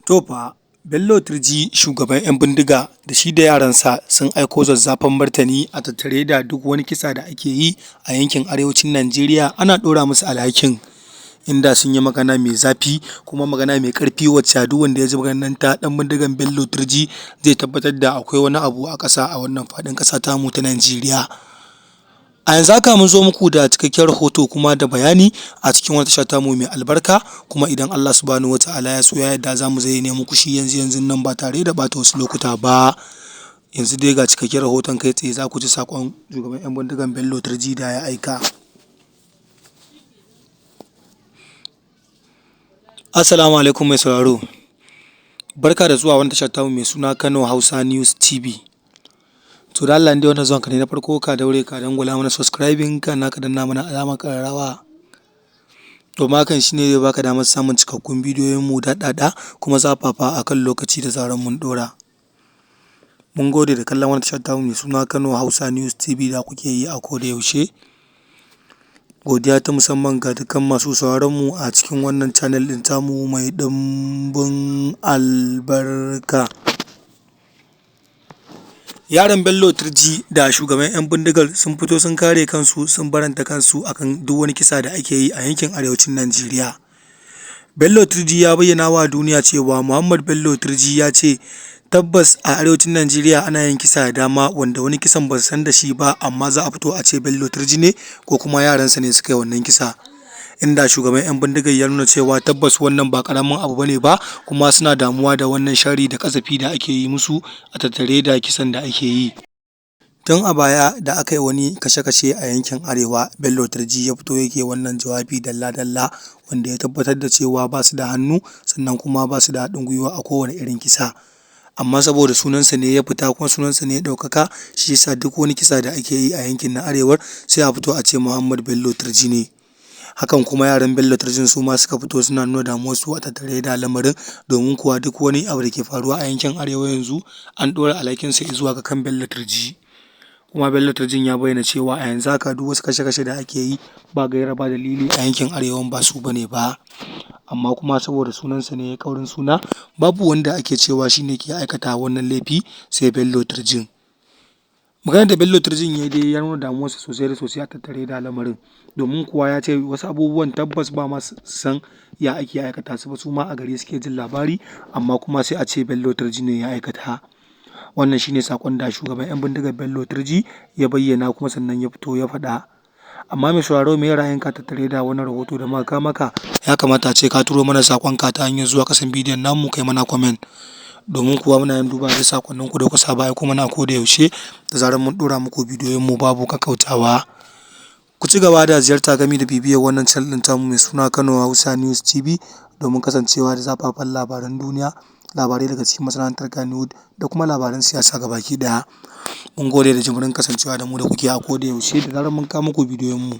To fa, Bello Turji shugaban 'yan bindiga da shi da yaransa sun aiko zazzafan martani a tattare da duk wani kisa da ake yi a yankin arewacin Najeriya ana ɗora musu alhakin. Inda sun yi magana mai zafi kuma magana mai ƙarfi wacce duk wanda ya ji maganar nan ta ɗan bindigan Bello Turji zai tabbatar da akwai wani abu a ƙasa a wannan faɗin ƙasa tamu ta Najeriya. A yanzu haka mun zo muku da cikakken rahoto kuma da bayani a cikin wata tasha tamu mai albarka, kuma idan Allah subhanahu wa ta'ala ya so ya yarda za mu zayyane muku shi yanzu yanzun nan ba tare da ɓata wasu lokuta ba. Yanzu dai ga cikakken rahoton kai tsaye za ku ji saƙon shugaban 'yan bindigan Bello Turji da ya aika. Assalamu alaikum mai sauraro. Barka da zuwa wani tashar tamu mai suna Kano Hausa News TV. To da Allah in dai wannan zuwan ka ne na farko, ka daure ka dangwala mana subscribing, kana ka danna mana alamar ƙararrawa. Domin hakan shi ne zai baka damar samun cikakkun bidiyoyin mu daɗaɗa kuma zafafa a kan lokaci da zarar mun ɗora. Mun gode da kallon wannan tashar tamu mai suna Kano Hausa News TV da kuke yi a koda yaushe. Godiya ta musamman ga dukkan masu sauraron mu a cikin wannan channel ɗin tamu mai ɗimbin albarka. Yaran Bello Turji da shugaban 'yan bindigar sun fito sun kare kansu, sun baranta kansu akan duk wani kisa da ake yi a yankin arewacin Najeriya. Bello Turji ya bayyana wa duniya cewa Muhammad Bello Turji ya ce tabbas a arewacin Najeriya ana yin kisa da dama, wanda wani kisan ba su san da shi ba, amma za a fito a ce Bello Turji ne ko kuma yaransa ne suka yi wannan kisa. Inda shugaban 'yan bindigar ya nuna cewa tabbas wannan ba ƙaramin abu bane ba, kuma suna damuwa da wannan sharri da ƙazafi da ake yi musu a tattare da kisan da ake yi. Tun a baya da aka yi wani kashe-kashe a yankin arewa, Bello Turji ya fito yake wannan jawabi dalla-dalla, wanda ya tabbatar da cewa ba su da hannu, sannan kuma ba su da haɗin gwiwa a kowane irin kisa. Amma saboda sunansa ne ya fita kuma sunansa ne ya ɗaukaka, shi yasa duk wani kisa da ake yi a yankin na arewar sai a fito a ce Muhammad Bello Turji ne. Hakan kuma yaran Bello Turjin su ma suka fito suna nuna damuwarsu a tattare da lamarin, domin kuwa duk wani abu da ke faruwa a yankin arewa yanzu an ɗora alhakinsa zuwa ga kan Bello Turji. Kuma Bello Turjin ya bayyana cewa a yanzu haka duk wasu kashe-kashe da ake yi ba gaira ba dalili a yankin arewan ba su bane ba. Amma kuma saboda sunansa ne ya ƙaurin suna, babu wanda ake cewa shi ne ke aikata wannan laifi sai Bello Turjin. Maganar da Bello Turjin ya yi dai ya nuna damuwarsa sosai da sosai a tattare da lamarin, domin kuwa ya ce wasu abubuwan tabbas ba ma san ya ake aikata su ba, su ma a gari suke jin labari, amma kuma sai a ce Bello Turji ne ya aikata. Wannan shine saƙon da shugaban 'yan bindigar Bello Turji ya bayyana kuma sannan ya fito ya faɗa. Amma mai sauraro, me ra'ayinka tattare da wannan rahoto da muka kawo maka? Ya kamata a ce ka turo mana saƙonka ta hanyar zuwa ƙasan bidiyon namu kai mana comment. Domin kuwa muna yin duba da saƙonninku da kuka saba aiko mana a koda yaushe da zarar mun ɗora muku bidiyoyin mu babu kakkautawa. Ku ci gaba da ziyarta gami da bibiyar wannan channel ɗin tamu mai suna Kano Hausa News TV domin kasancewa da zafafan labaran duniya, labarai daga cikin masana'antar Kannywood da kuma labaran siyasa gabaki ɗaya. Mun gode da jimirin kasancewa da mu da kuke a koda yaushe da zarar mun kawo muku bidiyoyin mu.